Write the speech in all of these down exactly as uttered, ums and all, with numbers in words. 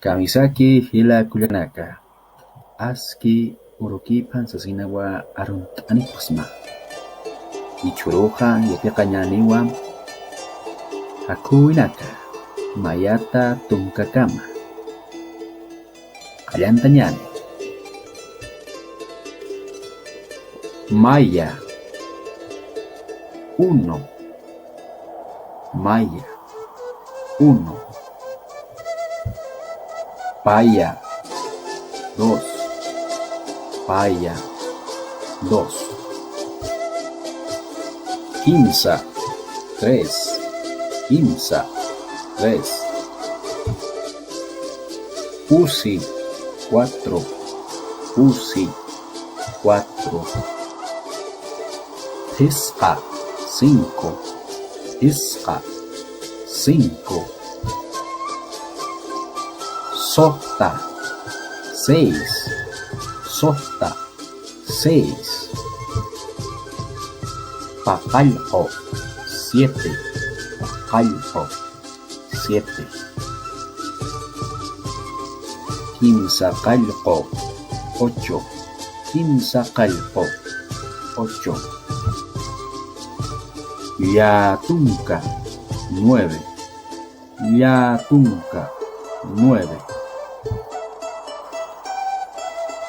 Kamisaki jila kullanaka, aski urukïpan sasinawa arunt'anipxsma. Jichhüruxa yatiqañäniwa jakhüwinaka mayata tunkakama. Qallantañäni. Maya, uno. Maya, uno. Paya, dos. Paya, dos. Kimsa, tres. Kimsa, tres. Pusi, cuatro. Pusi, cuatro. Phisqa, cinco. Phisqa, cinco. Suxta, seis. Suxta, seis. Paqallqu, siete. Paqallqu, siete. Kimsa qallqu, ocho. Kimsa qallqu, ocho. Llätunka, nueve. Llätunka, nueve.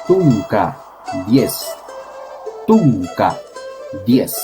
Tunka, diez. Tunka, diez.